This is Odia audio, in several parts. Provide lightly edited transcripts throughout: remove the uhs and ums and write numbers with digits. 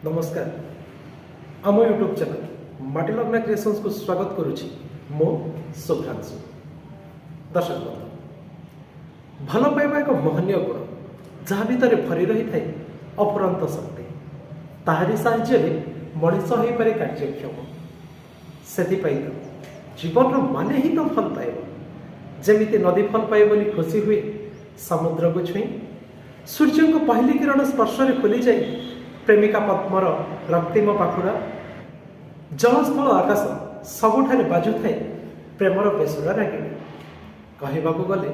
ନମସ୍କାର। ଆମ ୟୁଟ୍ୟୁବ୍ ଚ୍ୟାନେଲ୍ ମାଟି ଲଗ୍ନା କ୍ରିଏସନ୍ସକୁ ସ୍ୱାଗତ କରୁଛି ମୁଁ ଶୁଭ୍ରାଂଶୁ। ଦର୍ଶକ ବନ୍ଧୁ, ଭଲ ପାଇବା ଏକ ମହନୀୟ ଗୁଣ, ଯାହା ଭିତରେ ଭରି ରହିଥାଏ ଅଫୁରନ୍ତ ଶକ୍ତି। ତାହାରି ସାହାଯ୍ୟରେ ମଣିଷ ହୋଇପାରେ କାର୍ଯ୍ୟକ୍ଷମ। ସେଥିପାଇଁ ତ ଜୀବନର ମାନେ ହିଁ ତ ଭଲ ପାଇବା। ଯେମିତି ନଦୀ ଭଲ ପାଏ ବୋଲି ଖୁସି ହୁଏ ସମୁଦ୍ରକୁ ଛୁଇଁ, ସୂର୍ଯ୍ୟଙ୍କ ପହିଲି କିରଣ ସ୍ପର୍ଶରେ ଖୋଲିଯାଏ ପ୍ରେମିକା ପଦ୍ମର ରକ୍ତିମ ପାଖୁଡ଼ା, ଜଳସ୍ଥଳ ଆକାଶ ସବୁଠାରେ ବାଜୁଥାଏ ପ୍ରେମର ବେସୁରା ରାଗିଣୀ। କହିବାକୁ ଗଲେ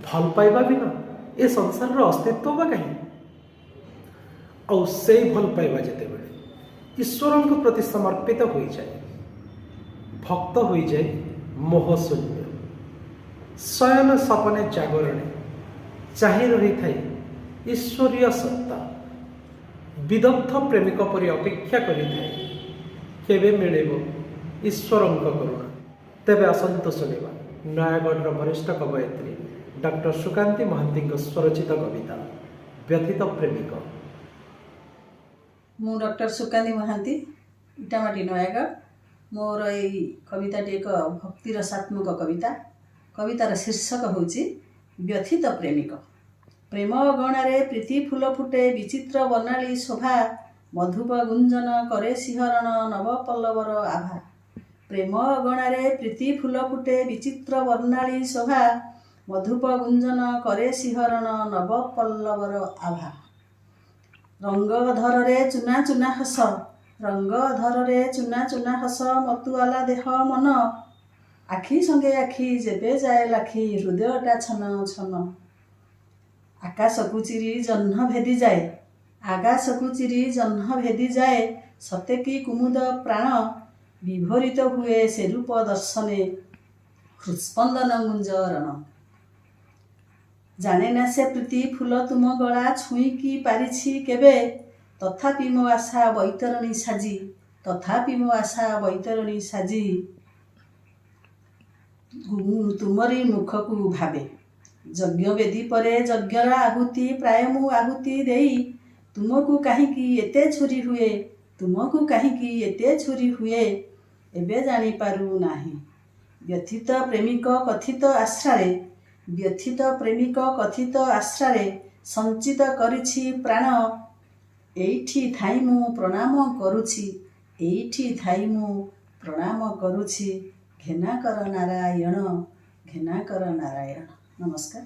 ଭଲ ପାଇବା ବିନା ଏ ସଂସାରର ଅସ୍ତିତ୍ୱ ବା କାହିଁ? ଆଉ ସେଇ ଭଲ ପାଇବା ଯେତେବେଳେ ଈଶ୍ୱରଙ୍କ ପ୍ରତି ସମର୍ପିତ ହୋଇଯାଏ, ଭକ୍ତ ହୋଇଯାଏ ମୋହଶୂନ୍ୟ। ଶୟନ ସପନେ ଜାଗରଣେ ଚାହିଁ ରହିଥାଏ ଈଶ୍ୱରୀୟ ସତ୍ତା। ବିଦଗ୍ଧ ପ୍ରେମିକ ପରି ଅପେକ୍ଷା କରିଥାଏ, କେବେ ମିଳିବ ଈଶ୍ୱରଙ୍କ କରୁଣା। ତେବେ ଆସନ୍ତୁ ଶୁଣିବା ନୟାଗଡ଼ର ବରିଷ୍ଠ କବୟିତ୍ରୀ ଡକ୍ଟର ସୁକାନ୍ତି ମହାନ୍ତିଙ୍କ ସ୍ୱରଚିତ କବିତା ବ୍ୟଥିତ ପ୍ରେମିକ। ମୁଁ ଡକ୍ଟର ସୁକାନ୍ତି ମହାନ୍ତି, ଇଟାମାଟି, ନୟାଗଡ଼। ମୋର ଏଇ କବିତାଟି ଏକ ଭକ୍ତି ରସାତ୍ମକ କବିତା। କବିତାର ଶୀର୍ଷକ ହେଉଛି ବ୍ୟଥିତ ପ୍ରେମିକ। ପ୍ରେମ ଅଗଣାରେ ପ୍ରୀତି ଫୁଲ ଫୁଟେ ବିଚିତ୍ର ବର୍ଣ୍ଣାଳୀ ଶୋଭା, ମଧୁପ ଗୁଞ୍ଜନ କରେ ଶିହରଣ ନବପଲ୍ଲବର ଆଭା। ପ୍ରେମ ଅଗଣାରେ ପ୍ରୀତି ଫୁଲ ଫୁଟେ ବିଚିତ୍ର ବର୍ଣ୍ଣାଳୀ ଶୋଭା, ମଧୁପ ଗୁଞ୍ଜନ କରେ ଶିହରଣ ନବପଲ୍ଲବର ଆଭା। ରଙ୍ଗଧରରେ ଚୁନା ଚୁନା ହସ, ରଙ୍ଗଧରରେ ଚୁନା ଚୁନା ହସ, ମତୁଆଲା ଦେହ ମନ। ଆଖି ସଙ୍ଗେ ଆଖି ଯେବେ ଯାଏ ଲାଖି, ହୃଦୟଟା ଛନ ଛନ। ଆକାଶକୁ ଚିରି ଜହ୍ନ ଭେଦି ଯାଏ, ଆକାଶକୁ ଚିରି ଜହ୍ନ ଭେଦି ଯାଏ, ସତେ କି କୁମୁଦ ପ୍ରାଣ। ବିଭୋରିତ ହୁଏ ସେ ରୂପ ଦର୍ଶନେ ହୃତ୍ସ୍ପନ୍ଦନ ଗୁଞ୍ଜରଣ। ଜାଣେ ନା ସେ ପ୍ରୀତି ଫୁଲ ତୁମ ଗଳା ଛୁଇଁକି ପାରିଛି କେବେ, ତଥାପି ମୋ ଆଶା ବୈତରଣୀ ସାଜି, ତଥାପି ମୋ ଆଶା ବୈତରଣୀ ସାଜି ତୁମରି ମୁଖକୁ ଭାବେ। ଯଜ୍ଞବେଦୀ ପରେ ଯଜ୍ଞର ଆହୁତି ପ୍ରାୟ ମୁଁ ଆହୁତି ଦେଇ, ତୁମକୁ କାହିଁକି ଏତେ ଝୁରି ହୁଏ, ତୁମକୁ କାହିଁକି ଏତେ ଝୁରି ହୁଏ, ଏବେ ଜାଣିପାରୁନାହିଁ। ବ୍ୟଥିତ ପ୍ରେମିକ କଥିତ ଆଶ୍ରାରେ, ବ୍ୟଥିତ ପ୍ରେମିକ କଥିତ ଆଶ୍ରାରେ ସଞ୍ଚିତ କରିଛି ପ୍ରାଣ। ଏଇଠି ଥାଇ ମୁଁ ପ୍ରଣାମ କରୁଛି, ଏଇଠି ଥାଇ ମୁଁ ପ୍ରଣାମ କରୁଛି, ଘେନା କର ନାରାୟଣ, ଘେନା କର ନାରାୟଣ। ନମସ୍କାର।